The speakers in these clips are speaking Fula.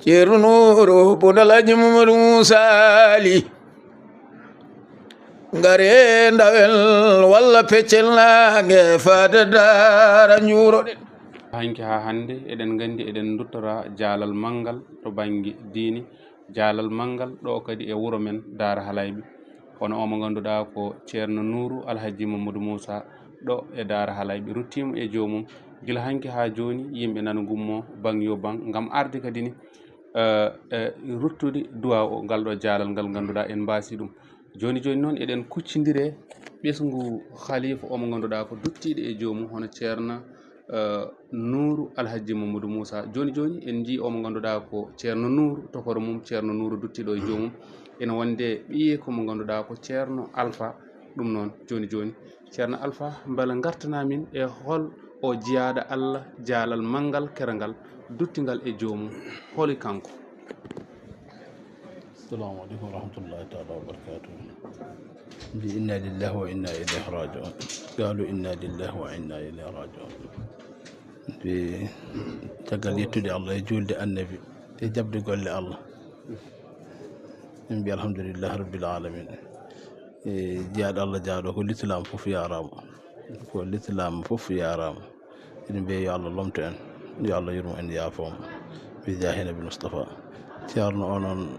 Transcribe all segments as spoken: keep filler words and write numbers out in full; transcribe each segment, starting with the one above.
Ceerno Nuuru bun Alhaji Mamadou Moussa Ly. Ngare ndawel walla peccel naange faade daara njuuroɗen. Hanki haa hannde eɗen nganndi eɗen nduttora jaalal manngal to bannge diine, jaalal manngal ɗo kadi e wuro men Daara Halayɓe. Kono o mo ngannduɗaa ko Ceerno Nuuru Alhaji Mamadou Moussa ɗo e Daara Halayɓe, ruttiima e joomum. Gila hanki haa jooni yimɓe nana ngummoo baŋ yo baŋ ngam arde kadi ni, eh, eh, ruttude duwaaw o, ngal ɗo jaalal ngal ngannduɗaa en mbaasi ɗum. Jooni jooni noon eɗen kuccindire ɓesngu khalifa o mo ngannduɗaa ko duttiiɗo e joomum hono Ceerno, eh, Nuuru Alhaji Mamadou Moussa. Jooni jooni en njii o mo ngannduɗaa ko Ceerno Nuuru, tokoro mum Ceerno Nuuru duttiiɗo e joomum. Ene wonde ɓiye ko mo ngannduɗaa ko Ceerno Alfa. Ɗum noon jooni jooni Ceerno Alfa, mbela ngartana min e hol o jiyaaɗo Allah jaalal manngal kerangal duttingal e joomum, holi kanko? Assalamu aleykum wa rahmatullahi taala wa barakatuh. Mbi inna lillahi wa inna ilayhi rajiun. Qaalu inna lillahi wa inna ilayhi rajiun. Mbi caggal yettude Allah e juulde Annabi e jaɓde golle Allah, min mbi alhamdulillahi rabbil alamin. E jiyaaɗo Allah jaaɗo ko l'islam fof yaaraama. Ko l'islam fof yaaraama. Eɗen mbiya yo Allah lomto en, yo Allah yurmo en, yaafo mo. Bi jaahi Nabi Mustafa. Ceerno o noon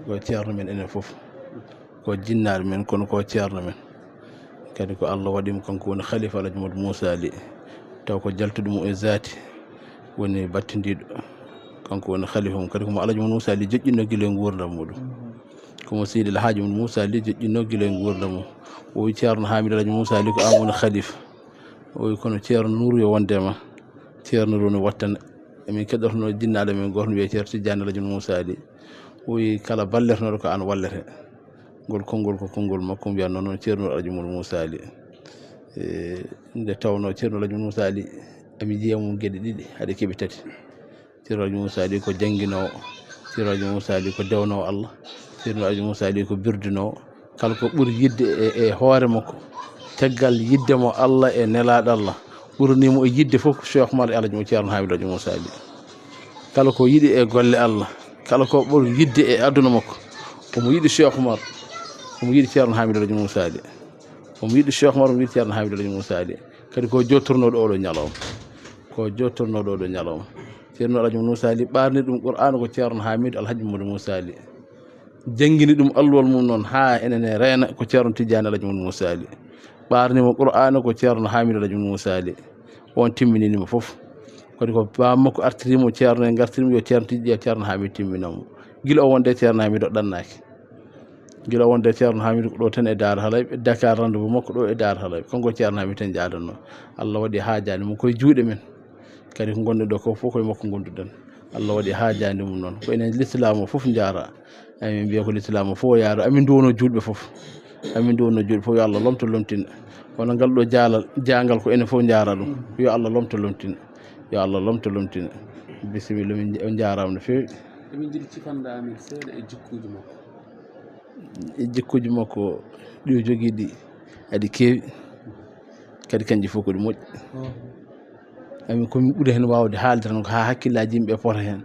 ko ceerno men enen fof. Ko jinnaaɗo men, kono ko ceerno men. Kadi ko Allah waɗi mo, kanko woni khalifa Alhaji Modou Moussa Ly. Taw ko jaltuɗo mo e zaati, woni battindiiɗo. Kanko woni khalifa mum. Kadi ko mo Alhaji Modou Moussa Ly joƴƴinno gila e nguurndam muɗum. Ko mo Seydi Alhaji Modou Moussa Ly joƴƴinno gila e nguurndam mum. O wi Ceerno Hamidou Alhaji Moussa Ly ko aan woni khalifa. O wi kono Ceerno Nuuru yo wonde ma. Ceerno Nuuru no wattana. Emin keɗotono jinnaaɗo men gooto no wiyee Ceerno Tijjaani Alhaji Modou Moussa Ly. O wi kala balletenooɗo ko aan wallete. Ngol konngol ko konngol makko, mbiyatnoo noon Ceerno Alhaji Modou Moussa Ly. E, nde tawnoo Ceerno Alhaji Modou Moussa Ly, emin njiya mum geɗe ɗiɗi, hade keɓe tati. Ceerno Alhaji Moussa Ly ko jannginoowo, Ceerno Alhaji Moussa Ly ko dewnoowo Allah, Ceerno Alhaji Moussa Ly ko birdinoowo. Kala ko ɓuri yiɗde e, e hoore makko, caggal yiɗde mo Allah e nelaaɗo Allah, ɓuranii mo e yiɗde fof ko Cheikh Oumar e Alhaji mo Ceerno Hamidou Alhaji Moussa Ly. Kala ko yiɗi e golle Allah, kala ko ɓuri yiɗde e aduna makko, omo yiɗi Cheikh Oumar, omo yiɗi Ceerno Hamidou Alhaji Moussa Ly. Omo yiɗi Cheikh Oumar, omo yiɗi Ceerno Hamidou Alhaji Moussa Ly. Kadi ko jottornooɗo oɗo ñalawma. Ko jottornooɗo oɗo ñalawma. Ceerno Alhaji Moussa Ly ɓaarni ɗum Qur'aana ko Ceerno Hamidou Alhaji Modou Moussa Ly. Janngini ɗum alluwal mum noon haa enen e reena ko Ceerno Tijjaani Alhaji Modou Moussa Ly. Ɓaarni mo Qur'aana ko Ceerno Hamidou Alhaji Modou Moussa Ly. On timminini mo fof. Kadi ko baaba makko artiri mo Ceerno e ngartiri mo yo Ceerno Tijji-, yo Ceerno Hamidou timmina mo. Gila o wonde Ceerno Hamidou o ɗannaaki. Gila wonde Ceerno Hamidou ko ɗo tan e Daara Halayɓe, Dakar rendez-vous makko ɗo e Daara Halayɓe. Kanko Ceerno Hamidou tan jaadanno. Allah waɗi haajaani mo koye juuɗe men. Kadi ko ngonɗen ɗo ko fof koye makko ngonduɗen. Allah waɗi haajaani mum noon. Ko enen l'islam o fof njaara. Emin mbiya ko l'islam o fof yaara. Amin nduwono juulɓe fof. Amin nduwono juulɓe fof yo Allah lomto lomtina. Kono ngal ɗo jaalal, jaangal ko enen fof njaara ɗum. Yo Allah lomto lomtina. Yo Allah lomto lomtina. Bisimilla, min nja-, on njaaraama no feewi. Emin njiɗi cifanɗa amin seeɗa e jikkuuji makko. E jikkuuji makko ɗi o jogii ɗi aɗi keewi, kadi kanji fof ko ɗi moƴƴi. Amin ko min ɓuri heen waawde haalde tan ko haa hakkillaaji yimɓe pota heen.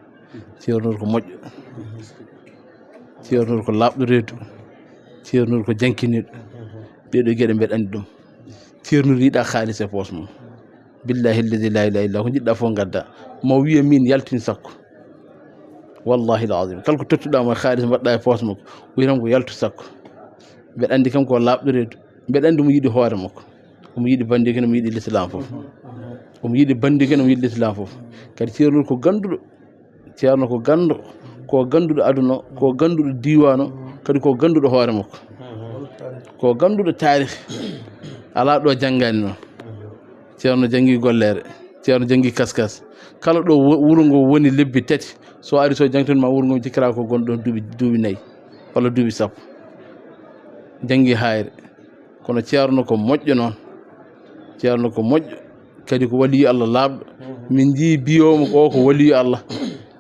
Ceerno Nuur ko moƴƴo, Ceerno Nuur ko laaɓɗo reedu, Ceerno Nuur ko jankiniiɗo. Ɗee ɗoo geɗe mbeɗa anndi ɗum. Ceerno Nuur yiɗaa kaalis e poos mum. Billahi alladi la ilaha illa ko njiɗɗaa fof ngadda. Ma wiya min yaltin sakko. Wallahi al azim. Kala ko tottuɗaa mo e kaalis mbaɗɗaa e poos makko, wiya tan ko yaltu sakko. Mbeɗa anndi kam ko laaɓɗo reedu. Mbeɗa anndi omo yiɗi hoore makko. Omo yiɗi banndiraaɓe, omo yiɗi l'islam fof. Omo yiɗi banndiraaɓe, omo yiɗi l'islam fof. Kadi Ceerno Nuur ko gannduɗo. Ceerno ko ganndo, ko gannduɗo aduna o, ko gannduɗo diiwaan o, kadi ko gannduɗo hoore makko. Ko gannduɗo taarih. Alaa ɗo janngaani noon. Ceerno janngi golleere, Ceerno janngi kaskas. Kala ɗo wo-, wuro ngo woni lebbi tati, so ari so jangtin ma wuro ngo jikkiraa ko gonɗo duuɓi, duuɓi nayi walla duuɓi sappo. Janngi haayre. Kono Ceerno ko moƴƴo noon. Ceerno ko moƴƴo, kadi ko waliyu Allah laaɓɗo. Min njii biyoomo o ko waliyu Allah.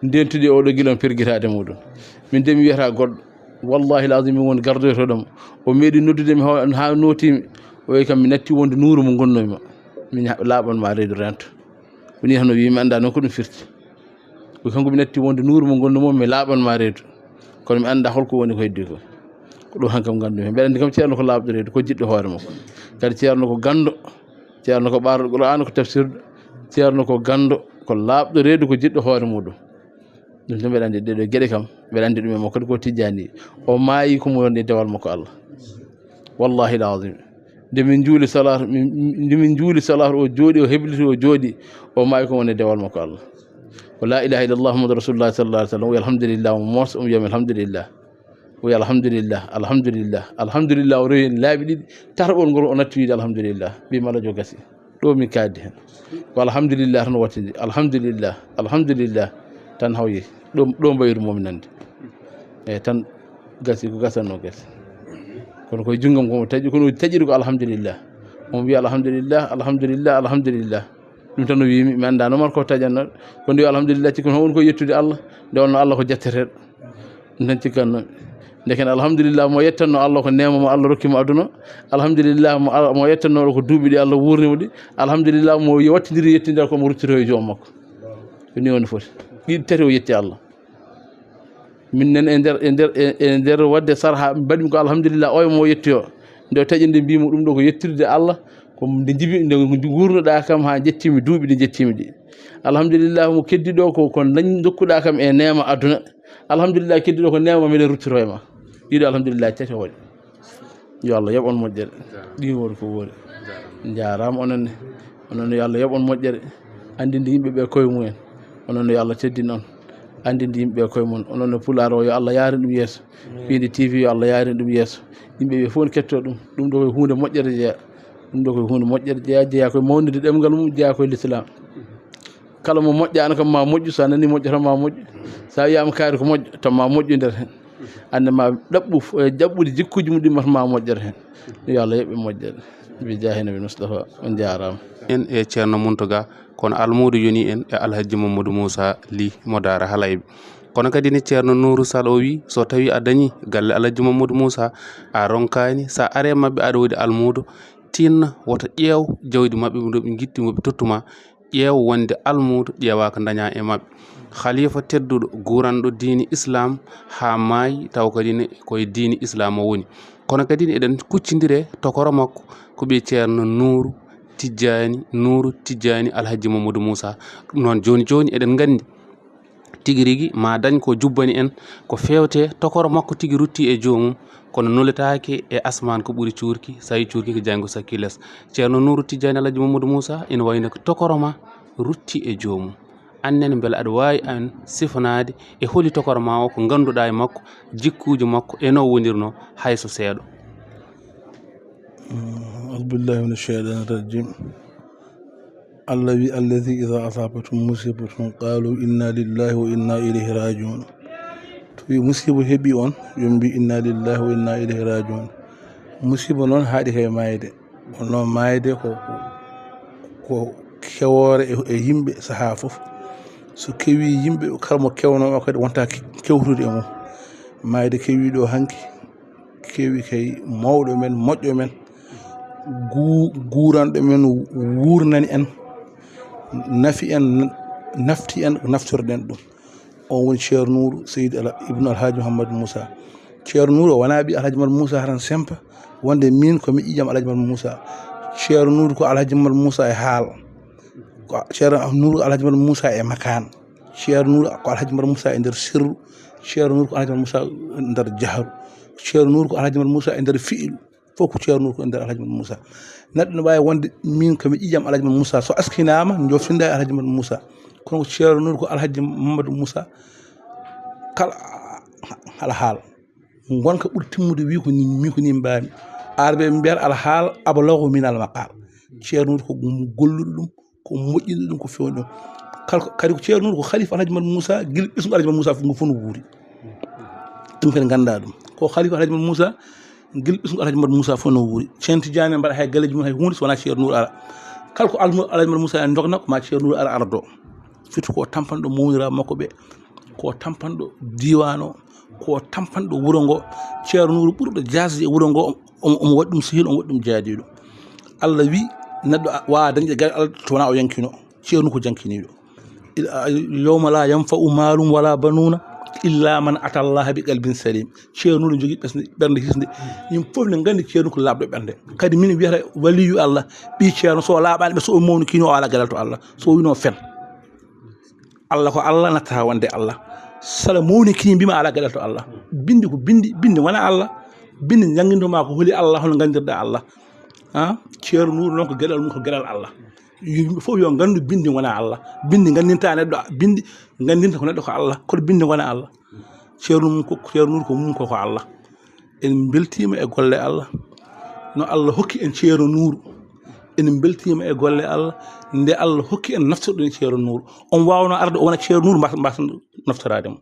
Ndentude oɗo gila on pergitaade muɗum. Min de mi wiyata goɗɗo. Wallahi lazim min woni gardoytoɗo mo. O meeɗi noddude mi haa, haa nootimi. O wi kam mi natti wonde nuuru mo ngonnomi ma. Min ha-, laaɓan ma reedu rento. Woni hono wi mi annda noon ko ɗum firti. Ko kanko mi natti wonde nuuru mo ngonno mo mi laaɓan ma reedu. Kono mi annda holko woni ko heddi ko. Ko ɗum han kam nganndu mi. Mbeɗa anndi kam Ceerno ko laaɓɗo reedu, ko jiɗɗo hoore makko. Kadi Ceerno ko ganndo, Ceerno ko ɓaarɗo Qur'aana, ko tafsirɗo, Ceerno ko ganndo, ko laaɓɗo reedu, ko jiɗɗo hoore muɗum. Ɗum tan mbeɗa anndi ɗeɗo geɗe kam, mbeɗa anndi ɗum e makko kadi ko tijjani. O maayi ko mo wonde dewal makko Allah. Wallahi al-azim. Nde min juuli salaat, min, nde min juuli salaat o jooɗi, o hebliti o jooɗi, o maayi ko wonde dewal makko Allah. Ko la ilaha illallah Muhammadu Rasulullah sallallahu alaihi wasallam. O wi alhamdulillah, mo moos, o wiya alhamdulillah. O wi alhamdulillah, alhamdulillah, alhamdulillah. O rewi hen laabi ɗiɗi, tataɓol ngol o natti wiide alhamdulillah. Ɓi malajo gasi. Ɗo min kaaddi hen. Ko alhamdulillah tan wattidi. Alhamdulillah, alhamdulillah. Tan hawyi. Ɗo, ɗo mbayru mo min nande. Eyyi tan gasi ko gasanno gasi. Kono koye junngam ko mo taƴi, kono taƴiri ko alhamdulillah. Mo wiya alhamdulillah, alhamdulillah, alhamdulillah. Ɗum tan o wiimi, mi annda no mar ko taƴanno. Ko nde alhamdulillah, ci kono on ko yettude Allah. Nde wonno Allah ko jetteteɗo. Ɗum tan cikkanno. Ndeken alhamdulillah mo yettanno Allah ko neema mo Allah rokki mo aduna. Alhamdulillah mo, mo yettanno ko duuɓi ɗi Allah wurni mo ɗi. Alhamdulillah mo wattindiri yettindira ko mo ruttito e joom makko. Ko ni woni foti. Ɗiɗi tati o yetti Allah. Min nen e nder, e nder, e, e nder wadde sarha mbaɗmi ko alhamdulillah oyo mo yetti o. Nde o taƴi nde mbimo ɗum ɗo ko yettirde Allah. Ko nde jibi, nde gurnoɗa kam ha jettimi duuɓi ɗi jettimi ɗi. Alhamdulillah mo keddi ɗo ko, ko dañ dokkuɗa kam e neema aduna. Alhamdulillah keddi ɗo ko neema meɗen ruttito e ma. Ɗiɗo alhamdulillah tati o waɗi. Yo Allah yoɓ on moƴƴere. Ɗi woni ko woni. Njaaraama onon ne. Onon ne yo Allah yoɓ on moƴƴere. Anndinde yimɓe ɓe koye mumen. Onon ne yo Allah teddin on. Anndinde yimɓe ɓe koye mum. Onon ne Pulaar o yo Allah yaarin ɗum yeeso. Piindi T V yo Allah yaarin ɗum yeeso. Yimɓe ɓe fof ne kettoo ɗum. Ɗum ɗo ko huunde moƴƴere jeyaa. Ɗum ɗo ko huunde moƴƴere jeyaa, jeyaa koye mawninde ɗemngal mum, jeyaa koye lislaam. Kala mo moƴƴaano kam ma moƴƴu, so a nani moƴƴo tan ma moƴƴu. So a wiyaama kaari ko moƴƴo, tan ma moƴƴu nder heen. Annde ma ɗaɓɓu, eh, jaɓɓude jikkuuji mum ɗi ma moƴƴere heen. Yo Allah yoɓ ɓe moƴƴere. Bi jaahi Nabi Mustafa, on njaaraama. En e Ceerno Muntaga, kono almuudo yoni en e Alhaji Mamadou Moussa Ly mo Daara Halayɓe. Kono kadi ne Ceerno Nourou Sall o wi, so tawi a dañi galle Alhaji Mamadou Moussa, a ronkaani, so a are maɓɓe aɗa woodi almuudo, tinna wota ƴeew jawdi maɓɓe mo ɓe ngitti mo ɓe tottu ma, ƴeew wonde almuudo ƴeewa ko daña e maɓɓe. Khalifa tedduɗo guuranɗo diini Islam haa maayi, taw kadi ne koye diini Islam o woni. Kono kadi ne eɗen kuccindire tokoro makko ko ɓe Ceerno Nuuru Tijjaani, Nuuru Tijjaani Alhaji Mamadou Moussa. Ɗum noon jooni jooni eɗen nganndi tigi rigi ma dañ ko jubbani en ko feewte tokoro makko tigi rutti e joomum, kono nuletaake e asmaan ko ɓuri cuurki, so tawi cuurki ko janngo sakki les. Ceerno Nuuru Tijjaani Alhaji Mamadou Moussa ina wayno ko tokoro ma rutti e joomum. Annen mbele aɗa waawi en sifanaade e holi tokoro ma o ko ngannduɗaa e makko, jikkuuji makko e no wonirno hay so seeɗa. أعوذ بالله من الشيطان الرجيم. Allah wi, "Allazi iza asabatum musibatun qalu inna lillahi wa inna ilayhi rajiun." To wi musiba heɓi on, yo mbi, "Inna lillahi wa inna ilayhi rajiun." Musiba noon haaɗi kay maayde. Kono maayde ko, ko, ko kewoore e, e yimɓe sahaa fof. So kewi yimɓe, kala mo kewnoo o kadi wonta ke-, kewtude e mum. Maayde kewi ɗo hanki, kewi kay mawɗo men, moƴƴo men, gu-, guuranɗo men, wuurnani en, nafi en, nafti en ko naftorɗen ɗum. On woni Ceerno Nuuru Seydi Ala-, Ibnu Alhaji Mouhamadou Moussa. Ceerno Nuuru o wonaa ɓii Alhaji Mouhamadou Moussa tan sempa, wonde min ko mi ƴiiƴam Alhaji Mouhamadou Moussa. Ceerno Nuuru ko Alhaji Mouhamadou Moussa e haal. Ko Ceerno Nuuru Alhaji Mouhamadou Moussa e makaan. Ceerno Nuuru ko Alhaji Mouhamadou Moussa e nder sirru. Ceerno Nuuru ko Alhaji Mouhamadou Moussa e nder jaharu. Ceerno Nuuru ko Alhaji Mouhamadou Moussa e nder fi'ilu. Fof ko Ceerno Nuuru ko e nder Alhaji Mouhamadou Moussa. Neɗɗo ne waawi wonde min ko mi ƴiiƴam Alhaji Mouhamadou Moussa. So askinaama, joftinda e Alhaji Mouhamadou Moussa. Kono ko Ceerno Nuuru ko Alhaji Mouhamadou Moussa. Kala, kala haal. Ngonka ɓuri timmude wi ko ni, mi ko ni mbaami. Arɓe ɓe mbiyata alhaal ablagu min al maqal. Ceerno Nuuru ko golluɗo ɗum, ko moƴƴinɗo ɗum, ko fewndo ɗum. Kala ko, kadi ko Ceerno Nuuru ko khalifa Alhaji Mouhamadou Moussa, gila ɓesngu Alhaji Mouhamadou Moussa fof, ngo fof no wuuri. Ɗum kadi ngannda ɗum. Ko khalifa Alhaji Mouhamadou Moussa, gila ɓesngu Alhaji Mouhamadou Moussa fof no wuuri. Ceerno Tijjaani mbaɗa hay galleeji mum hay huunde so wonaa Ceerno Nuuru ara. Kala ko Alhaji Mouhamadou Moussa en ndogna, ko ma Ceerno Nuuru ara ardo. Firti ko tampanɗo mawniraaɓe makko ɓe, ko tampanɗo diiwaan o, ko tampanɗo wuro ngo. Ceerno Nuuru ɓurɗo jaasde e wuro ngo, omo, omo waɗi ɗum sehil, omo waɗi ɗum jaadiiɗo. Allah wi, neɗɗo a-, waawaa dañde galle Allah to wonaa o yankino. Ceerno ko jankiniiɗo. Yawma la yanfa'u malun wala banuna illa man ata Allaha bi qalbin salim. Ceerno Nuuru jogii ɓesnde, ɓernde hisnde. Yimɓe fof ne nganndi Ceerno ko laaɓɗo ɓernde. Kadi min wiyata waliyu Allah, ɓii Ceerno, so o laaɓaani ɓe, so o mawni kino, o alaa gaɗal to Allah. So o wino fen. Allah ko Allah, nattata wonde Allah. Sala mawni kini mbima alaa gaɗal to Allah. Bindi ko bindi, bindi wona Allah. Bindi jannginto ma ko holi Allah, hono nganndirɗa Allah. Ha? Ceerno Nuuru noon ko geɗal mum, ko geɗal Allah. Yimɓe fof yo nganndu bindi wona Allah. Bindi nganndinta neɗɗo, bindi nganndinta ko neɗɗo ko Allah. Kono bindi wona Allah. Ceerno mum ko, Ceerno Nuuru ko mum ko, ko Allah. En mbeltiima e golle Allah. No Allah hokki en Ceerno Nuuru. En mbeltiima e golle Allah. Nde Allah hokki en naftorɗen Ceerno Nuuru. On waawno arde o wona Ceerno Nuuru mbasa, mbasa naftoraade mo.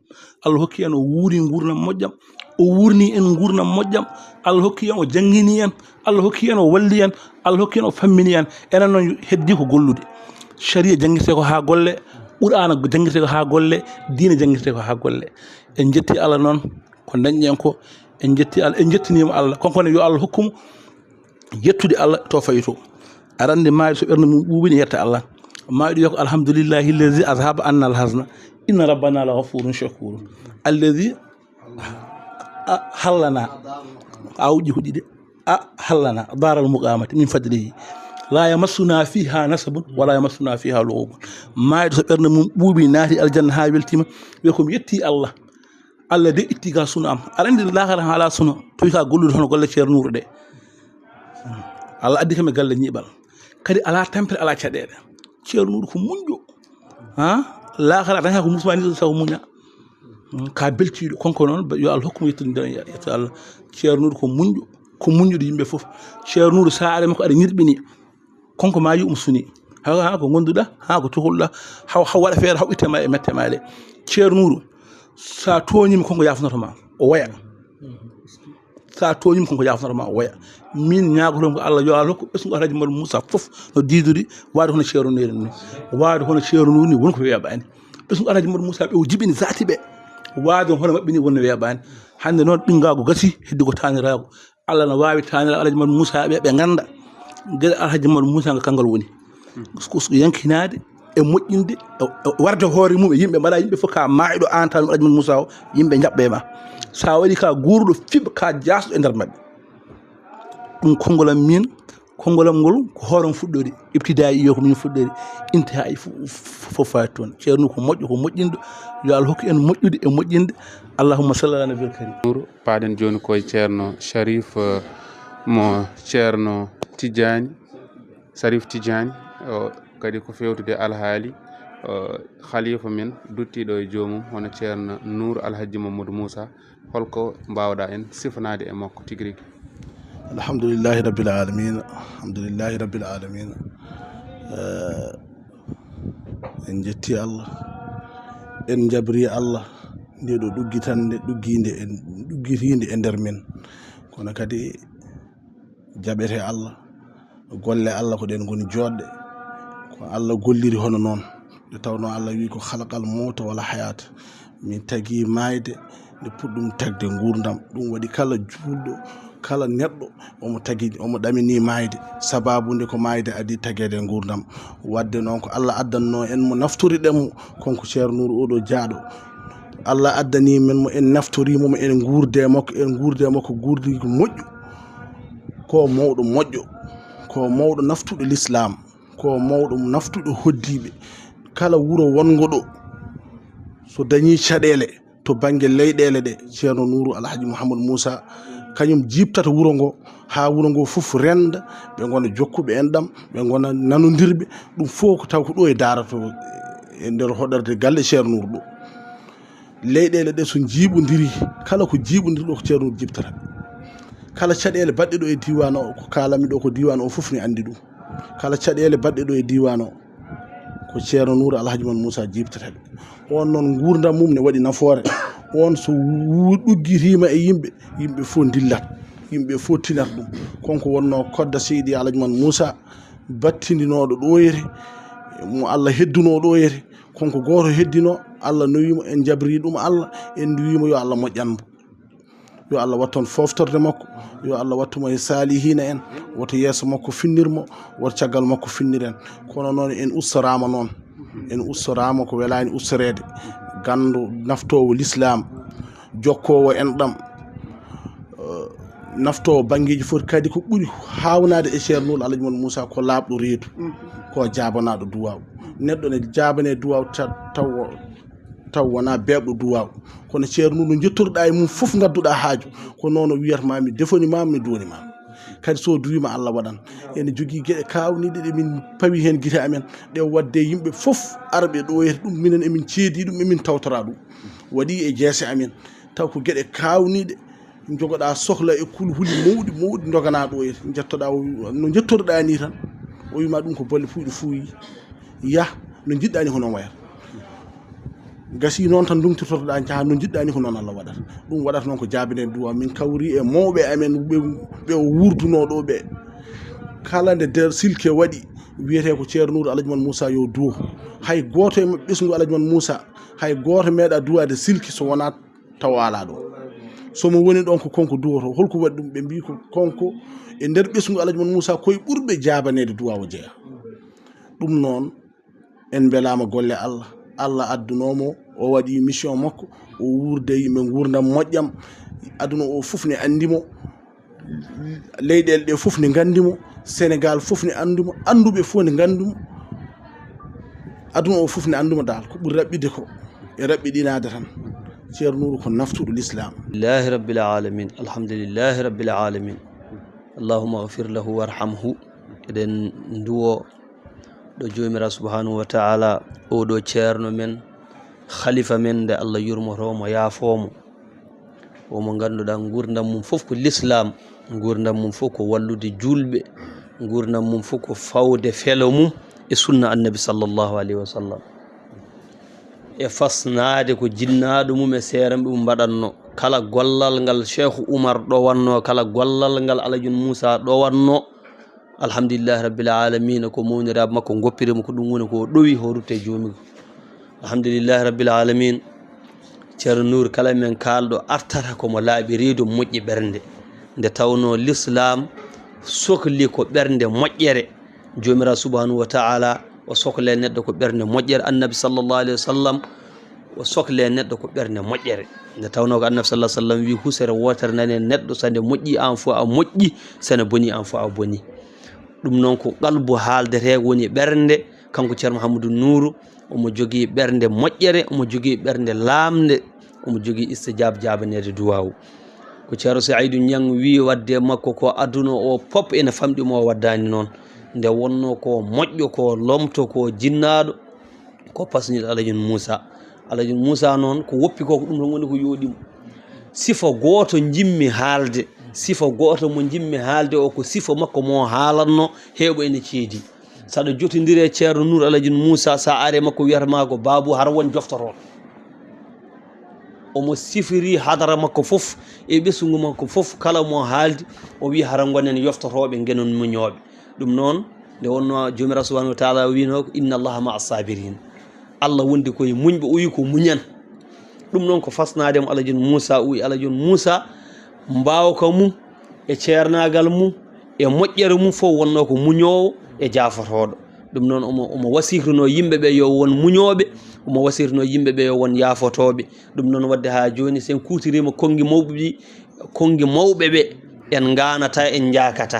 Allah hokki en o wuuri nguurndam moƴƴam. O wuurni en nguurndam moƴƴam. Allah hokki en o janngini en. Allah hokki en o walli en. Allah hokki en o fammini en. Enen noon heddi ko gollude. Sariya janngirte ko haa golle. Qur'aana janngirte ko haa golle. Diine janngirte ko haa golle. En njetti Allah noon ko dañɗen ko. En njetti Allah, en njettiniima Allah. Kanko ne yo Allah hokku mo yettude Allah to fayi to. Aɗa anndi maayɗo so ɓernde mum ɓuuɓi ne yetta Allah. Maayɗo wiya ko alhamdulillahi allazi azhaba anna alhazna. Inna rabbana la ghafurun shakur. Allazi a hallana. A uƴƴi ko ɗiɗi. A hallana daral muqamati min fadlihi. La yamassuna fiha nasabun wala yamassuna fiha lughubun. Maayɗo so ɓernde mum ɓuuɓi naati aljanna haa weltiima. Wiya ko mi yetti Allah. Allah de itti ka suno am. Aɗa anndi laakara haa alaa suno. Tawi ka gollude hono golle Ceerno Nuuru ɗe. Allah addi kam e galle ñiiɓal. Kadi alaa tampere, alaa caɗeele. Ceerno Nuuru ko muñƴo. Ha? Laakara dañata ko musmani sago muña. Ka beltiiɗo. Kanko noon, yo Allah hokku mo yettude nden, yetto Allah. Ceerno Nuuru ko muñƴo. Ko muñƴude yimɓe fof. Ceerno Nuuru saare makko aɗa ñirɓini. Kanko ma yu um suni. Ha, ha ko gonduɗa, ha ko cukalɗa, ha, ha waɗa feere, ha itte ma e mette ma ɗe. Ceerno Nuuru, sa tooñiima kanko yaafnoto ma, o woya. Sa tooñiima kanko yaafnoto ma, o woya. Min ñaagoto ko Allah yo Allah hokku ɓesngu Alhaji Madu Muusa fof no diidori, waade hono Ceerno Nuuru ni. Waade hono Ceerno Nuuru ni won ko weeɓaani. Ɓesngu Alhaji Madu Muusa ɓe o jibini zaati ɓe. Waade hono maɓɓe ni won no weeɓaani. Hannde noon ɓinngaagu gasi, heddi ko taaniraagu. Allah no waawi taanira Alhaji Madu Muusa ɓe, ɓe ngannda geɗe Alhaji Madu Muusa nga kanngal woni. Ko, ko yankinaade e moƴƴinde, e, e warde hoore mum e yimɓe mbaɗa yimɓe fof ka maayɗo aan tan Alhaji Madu Muusa o, yimɓe njaɓɓe ma. Sa waɗi ka guuruɗo fiɓ ka jaasɗo e nder maɓɓe. Ɗum konngol am min, konngol am ngol ko hoore am fuɗɗori. Ibtidaa iyo ko min fuɗɗori. Intihaa fof faati toon. Ceerno ko moƴƴo, ko moƴƴinɗo. Yo Allah hokku en moƴƴude e moƴƴinde. Allahumma salli ala nabil karim. Paaɗen jooni ko e Ceerno Sharif, eh, mo Ceerno Tijjani, Sharif Tijjani, o kadi ko fewtude alhaali, o khalifa men duttiiɗo e joomum, hono Ceerno Nuur Alhaji Mamadou Moussa. Holko mbaawɗaa en sifanaade e makko tigi rigi? Alhamdulillahi rabbil alamin. Alhamdulillahi rabbil alamin. Eh, en jetti Allah, en jabri Allah, nde ɗo ɗuggitande, ɗugginde en, ɗuggitiinde e nder men. Kono kadi jaɓete Allah, golle Allah ko ɗen ngoni jooɗɗe. Ko Allah golliri hono noon. Nde tawnoo Allah wii ko khalaqal mawta wal hayata. Min tagi maayde, nde puɗɗum tagde nguurndam. Ɗum waɗi kala juulɗo, kala neɗɗo, omo tagi, omo ɗamini maayde. Sababu nde ko maayde adii tageede nguurndam. Wadde noon ko Allah addannoo en mo naftoriɗen mo, kanko Ceerno Nuuru oɗo jaaɗo. Allah addanii men mo, en naftorii mo, en nguurde makko, en nguurde makko guurdiigu moƴƴu. Ko mawɗo moƴƴo, ko mawɗo naftuɗo lislaam, ko mawɗo naftuɗo hoddiiɓe. Kala wuro wonngo ɗo, so dañii caɗeele to bannge leyɗeele ɗe, Ceerno Nuuru Alhaji Mouhamadou Moussa, kañum jiiɓtata wuro ngo, haa wuro ngo fof rennda, ɓe ngona jokkuɓe enɗam, ɓe ngona nanondirɓe, ɗum fof ko taw ko ɗo e daarato e nder hoɗorde galle Ceerno Nuuru ɗo. Leyɗeele ɗe so njiiɓondiri, kala ko jiiɓondiri ɗo ko Ceerno Nuuru jiiɓtata. Kala caɗeele baɗɗe ɗo e diiwaan o, ko kaalami ɗo ko diiwaan o fof ne anndi ɗum. Kala caɗeele baɗɗe ɗo e diiwaan o, ko Ceerno Nuuru Alhaji Mamadou Moussa jiiɓtata ɓe. On noon nguurndam mum ne waɗi nafoore. On so wu-, ɗuggitiima e yimɓe, yimɓe fof ndillat, yimɓe fof tinat ɗum. Kanko wonnoo kodda Seydi Alhaji Mamadou Moussa, battindinooɗo ɗo yete, mo Allah heddunoo ɗo yete. Kanko gooto heddinoo, Allah nowii mo, en njabrii ɗum Allah, en nduwii mo yo Allah moƴƴan mo. Yo Allah wattu on fooftorde makko, yo Allah wattu mo e saalihiina en, woto yeeso makko finnir mo, woto caggal makko finnir en. Kono noon en ustoraama noon. En ustoraama ko welaani ustoreede, ganndo naftoowo lislaam, jokkoowo enɗam, eh, naftoowo banngeeji foti, kadi ko ɓuri haawnaade e Ceerno Nuur Alhaji Mon Muusa ko laaɓɗo reedu, ko jaabanaaɗo duwaaw. Neɗɗo ne jaabanee duwaaw ta-, taw, taw wonaa beeɓɗo duwaaw. Kono Ceerno Nuur, no njettorɗaa e mum fof, ngadduɗaa haaju, ko noon o wiyata ma, "Mi defoni ma, mi duwoni ma." Kadi so duwiima, Allah waɗan. Ene jogii geɗe kaawniiɗe ɗe min pawi heen gite amen, ɗe waɗde yimɓe fof arɓe ɗo e ɗum, minen emin ceedi ɗum, emin tawtora ɗum. Waɗi e jeese amen, taw ko geɗe kaawniiɗe, njogoɗaa sohla e kulhuli mawɗi, mawɗi ndoganaa ɗo e njettoɗaa, o, no njettorɗaa ni tan. O wiima ɗum ko bolle puyɗe fuuyi. Yah, no njiɗɗaa ni ko noon wayata. Gasi noon tan ndumtitorɗaa, njaha no njiɗɗaa ni, ko noon Allah waɗata. Ɗum waɗata noon ko jaabinen duwa. Min kawri e mawɓe amen ɓe, ɓe o wuurdunoo ɗo ɓe. Kala nde nder silke waɗi, wiyetee ko Ceerno Nuur Alhaji Mon Muusa yo duwo. Hay gooto e maɓɓe ɓesngu Alhaji Mon Muusa, hay gooto meeɗa duwaade silke so wonaa tawa alaa ɗo. So mo woni ɗon ko konko duwoto. Holko waɗi ɗum? Ɓe mbii ko konko e nder ɓesngu Alhaji Mon Muusa koye ɓurɓe jaabaneede duwa o jeya. Ɗum noon, en mbelaama golle Allah. Allah addunoo mo, o waɗi mission makko, o wuurda e yimɓe nguurndam moƴƴam. Aduna o fof ne anndi mo, leyɗeele ɗe fof ne nganndi mo, Senegaal fof ne anndi mo, annduɓe fof ne nganndi mo. Aduna o fof ne anndi mo daal, ko ɓuri raɓɓiɗde ko e raɓɓiɗinaade tan. Ceerno Nuuru ko naftuɗo lislaam. Lillahi rabbil alamin, alhamdulillahi rabbil alamin. Allahumma ghfir lahu warhamhu. Eɗen nduwo ɗo Joomiraaɗo subhanahu wa ta'ala, oɗo ceerno men, khalifa men, nde Allah yurmoto mo, yaafo mo. O mo ngannduɗaa nguurndam mum fof ko lislaam, nguurndam mum fof ko wallude juulɓe, nguurndam mum fof ko fawde felo mum e sunna Annabi sallallahu alayhi wa sallam. E fasnaade ko jinnaaɗo mum e seeranɓe mum mbaɗatno. Kala gollal ngal Cheikh Oumar ɗowatno, kala gollal ngal Alhaji Moussa ɗowatno, alhamdulillahi rabbil alamina, ko mawniraaɓe makko ngoppiri mo, ko ɗum woni ko o ɗowi, o rutte joomi ko. Alhamdulillahi rabbil alamin. Ceerno Nuur, kala men kaalɗo artata ko mo laaɓi reedu, moƴƴi ɓernde. Nde tawnoo lislaam sokli ko ɓernde moƴƴere. Joomiraaɗo subhanahu wa ta'ala o sokle neɗɗo ko ɓernde moƴƴere. Annabi sallallahu alayhi wa sallam o sokle neɗɗo ko ɓernde moƴƴere. Nde tawnoo ko Annabi sallallahu alayhi wa sallam wii, "Husere wootere nani e neɗɗo, so nde moƴƴi aan fof a moƴƴi, so nde boni aan fof a boni." Ɗum noon ko qalbu haaldetee, woni ɓernde. Kanko Ceerno Mouhamadou Nourou, omo jogii ɓernde moƴƴere, omo jogii ɓernde laamnde, omo jogii istijaab, jaabaneede duwaawu. Ko Ceerno Saïdou Niang wii waɗde e makko, ko aduna o pop ene famɗi mo, o waɗdaani noon. Nde wonnoo ko moƴƴo, ko lomto, ko jinnaaɗo, ko pasniiɗo Alhaji Moussa. Alhaji Moussa noon, ko woppi ko, ko ɗum tan woni ko yooɗi mo. Sifa gooto njimmi haalde, sifa gooto mo njimmi haalde o, ko sifa makko mo haalatno, heeɓo ene ceedi. Saɗa jotondiri e Ceerno Nour Alhaji Moussa, sa are makko wiyata ma ko Babu, hara won joftotooɗo. Omo sifiri hadara makko fof e ɓesngu makko fof, kala mo haaldi o wi hara gonen yoftotooɓe, ngenon muñooɓe. Ɗum noon, nde wonno Joomiraaɗo subhanahu wa ta'ala wino ko, "Inna Allaha ma'a sabirin." Allah wondi koye muñɓe, o wi ko muñan. Ɗum noon ko fasnaade mo Alhaji Moussa, o wi Alhaji Moussa, mbaawka mum e ceernaagal mum e moƴƴere mum fof wonno ko muñoowo e jaafotooɗo. Ɗum noon omo, omo wasiytuno yimɓe ɓe yo won muñooɓe, omo wasiytuno yimɓe ɓe yo won yaafotooɓe. Ɗum noon waɗde haa jooni, so en kuutoriima konngi mawɓe ɗi, konngi mawɓe ɓe, en ngaanata, en njaakata.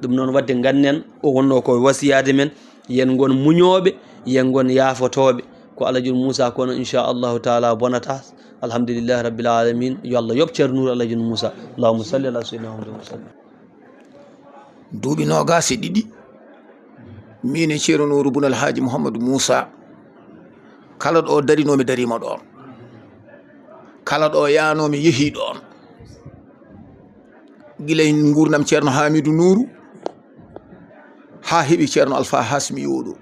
Ɗum noon waɗde ngannden o wonno ko wasiyaade men, yen ngon muñooɓe, yen ngon yaafotooɓe. Ko Alhaji Moussa kono, inchallahu taala, bonata. Alhamdulillahi rabbil alamin. Yo Allah yoɓ Ceerno Nour Alhaji Moussa. Allahumma salli ala sayyidina Muhammadin wa sallim. Duuɓi noogaas e ɗiɗi, miin e Ceerno Nuuru Bun Alhaaji Muhammadu Muusa, kala ɗo darinoo mi dariima ɗoon, kala ɗo yaanoo mi yehii ɗoon, gila e nguurndam Ceerno Haamiidu Nuuru haa heɓi Ceerno Alfaa Haasimi Yooɗo.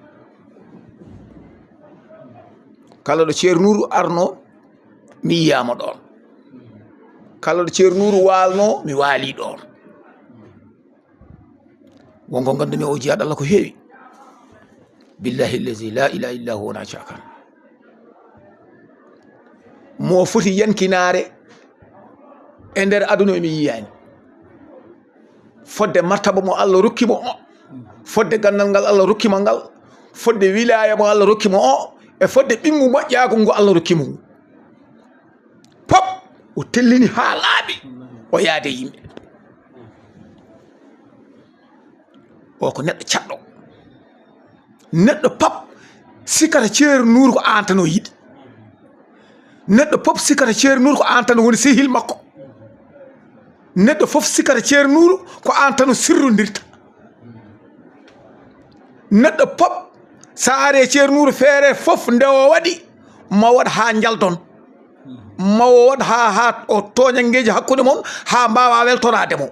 Kala ɗo Ceerno Nuuru arnoo, mi yiyaama ɗoon. Kala ɗo Ceerno Nuuru waalnoo, mi waalii ɗoon. Wonko nganndumi o jiyaaɗo Allah ko heewi. Billahi allazi la ilaha illa huwa, wonaa caakaan. Mo foti yankinaare e nder aduna mi yiyaani. Fodde martaba mo Allah rokki mo o, fodde ganndal ngal Allah rokki mo ngal, fodde wilaaya mo Allah rokki mo o, e fodde ɓinngu moƴƴaagu ngu Allah rokki mo ngu. Pop o tellini haa laaɓi, o yaade yimɓe. O ko neɗɗo caɗɗo. Neɗɗo pop sikkata Ceerno Nuuru ko aan tan o yiɗi. Neɗɗo pop sikkata Ceerno Nuuru ko aan tan woni sehil makko. Neɗɗo fof sikkata Ceerno Nuuru ko aan tan o sirrondirta. Neɗɗo pop, so a ari e Ceerno Nuuru, feere fof nde o waɗi, ma waɗ haa njaldon. Ma o waɗ haa, haa o tooña ngeeji hakkunde mon, haa mbaawa weltoraade mo.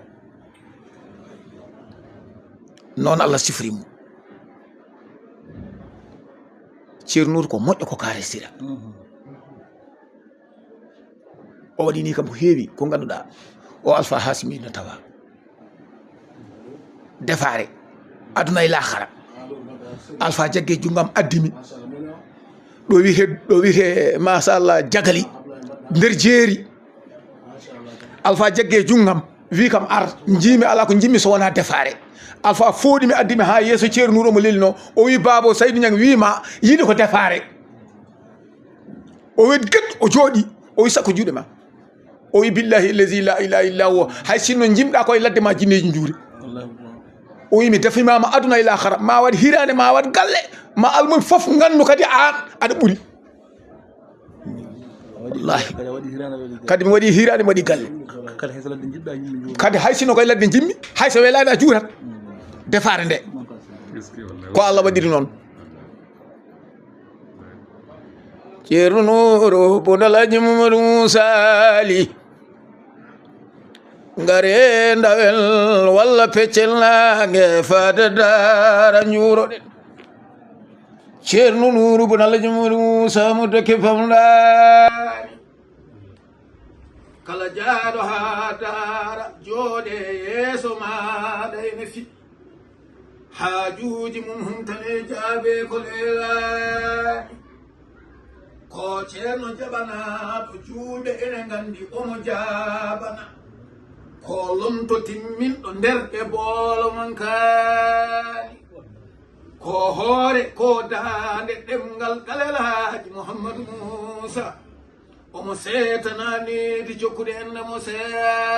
Noon Allah sifori mo. Ceerno Nuuru ko moƴƴo, ko kaare sira. O waɗi ni kam ko heewi, ko ngannduɗaa. O Alfa Haasimi no tawa defaare aduna e laakhara. Alfa jagge junngam addimi. Ɗo wiyetee, ɗo wiyetee, machallah, Jagali, nder jeeri. Alfa jagge junngam, wi kam, "Ar, njiimi alaa ko njiimi so wonaa defaare." Alfa fooɗi mi, addi mi haa yeeso Ceerno Nuuru, omo lelnoo. O wi, "Baabo, Saydu Ñaŋ wi ma yiɗi ko defaare." O wi, "Get," o jooɗi. O wi, "Sakko juuɗe ma." O wi, "Billahi allazi la ilaha illa huwa, hay sinno njimɗaa ko e ladde ma jinneeji njuuri." O wi, "Mi defimaama aduna e laakhara, ma waɗ hiraande, ma waɗ galle, ma almum fof nganndu kadi aan aɗa ɓuri." Wallahi. Kadi mi waɗi hiraande, mi waɗi galle. Kadi hay sinno ko e ladde njimmi, hay so welaani a juurat. Defaare nde. Ko Allah waɗiri noon. Ceerno Nuuru, Bun Alhaji Mamadou Moussa Ly. Ngare ndawel walla peccel naange faade daara njuuroɗen. Ceerno Nuuru, Bun Alhaji Mamadou Moussa mo dokke famɗaani. Kala jaaɗo haa daara jooɗe yeeso maaɗa ene fi. Haajuuji mum humtane jaabe ko leelaani. Ko ceerno jaɓanaaɗo juulɓe ene nganndi omo jaabana. Ko lomto timminɗo nder ɗe boolo mankaani. Ko hoore, ko daande ɗemngal Galel Haaji Muhammadu Muusa. Omo seetanaani di jokkude en mo see.